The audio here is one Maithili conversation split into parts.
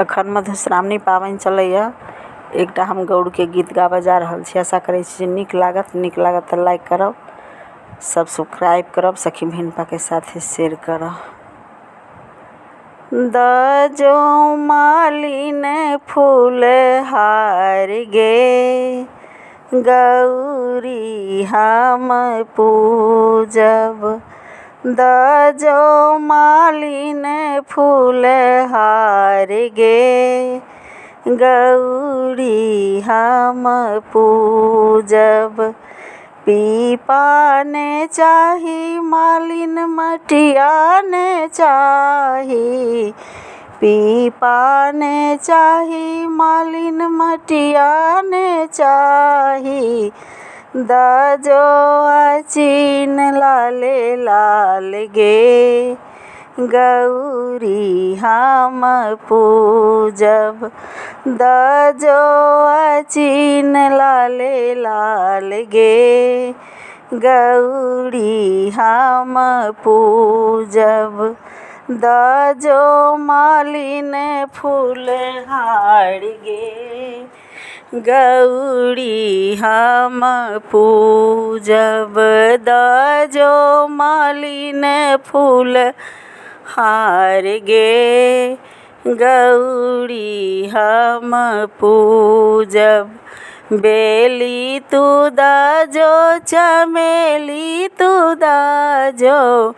अखन मधुश्रावणी पाबनि चलैया। एकटा हम गौरके गीत गाबऽ जा रहल छी। आशा करै छी जे नीक लागत। नीक लागत तऽ लाइक करब, सब्सक्राइब करब, सखी बहिनपाके साथे शेयर करब। द जो मालिन फूल हार गे गौरी हम पूजब। द जो मालिन फूल हार गे गौरी हम पूजब। पीपा ने चाही मालिन मटिया ने चाही, पीपा ने चाही मालिन मटिया ने चाही। द जो अचीन लाले लाल गे गौरी हम पूजब। द जो अचीन लाले लाल गे गौरी हम पूजब। द जो मालिन फूल हार गे गौरी हम पूजब। द जो मालिन फूल हार गे गौरी हम पूजब। बेली तू द जो चमेली तू द जो,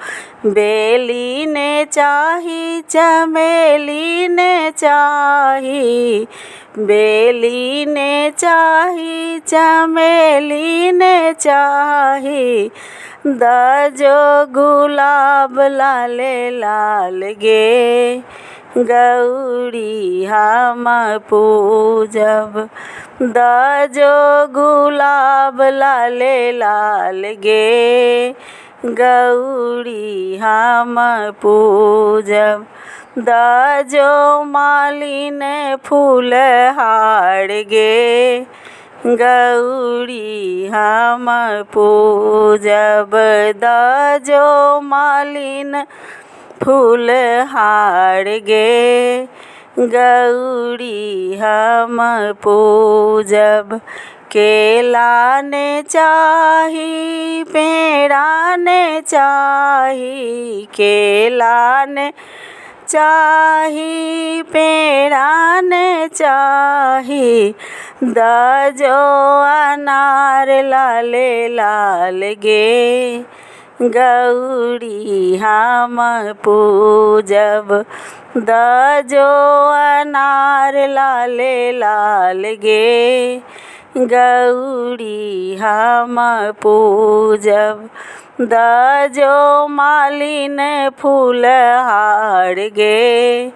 बेली ने चाही चमेली ने चाही, बेली ने चाही चमेली ने चाही। द जो गुलाब लाले लाल गे गौरी हम पूजब। द जो गुलाब लाले लाल गे गौरी हम पूजब। द जो मालिन फूल हार गे गौरी हम पूजब। द जो मालिन फूल हार गे गौरी हम पूजब। केला ने चाही पेड़ा ने चाही, केला ने चाही पेड़ा ने चाही। द जो अनार लाले लाल गे गौरी हम पूजब। द जो अनार लाले लाल गे गौरी हम पूजब। द जो मालिन फूल हार गे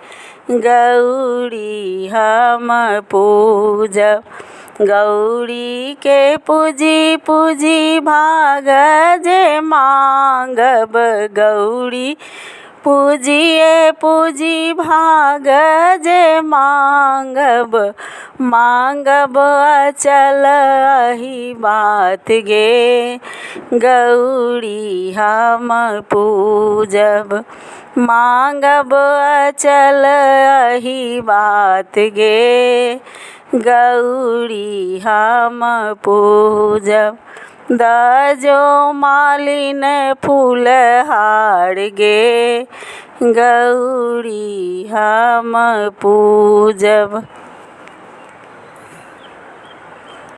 गौरी हम पूजब। गौरी के पूजी पूजी भाग जे मांगब, गौरी पूजिए पूजी भाग जे मांगब। मांगब अचल अही बात गे गौरी हम पूजब। मांगब अचल अही बात गे गौरी हम पूजब। द जो मालिन फूल हार गे गौरी हम पूजब।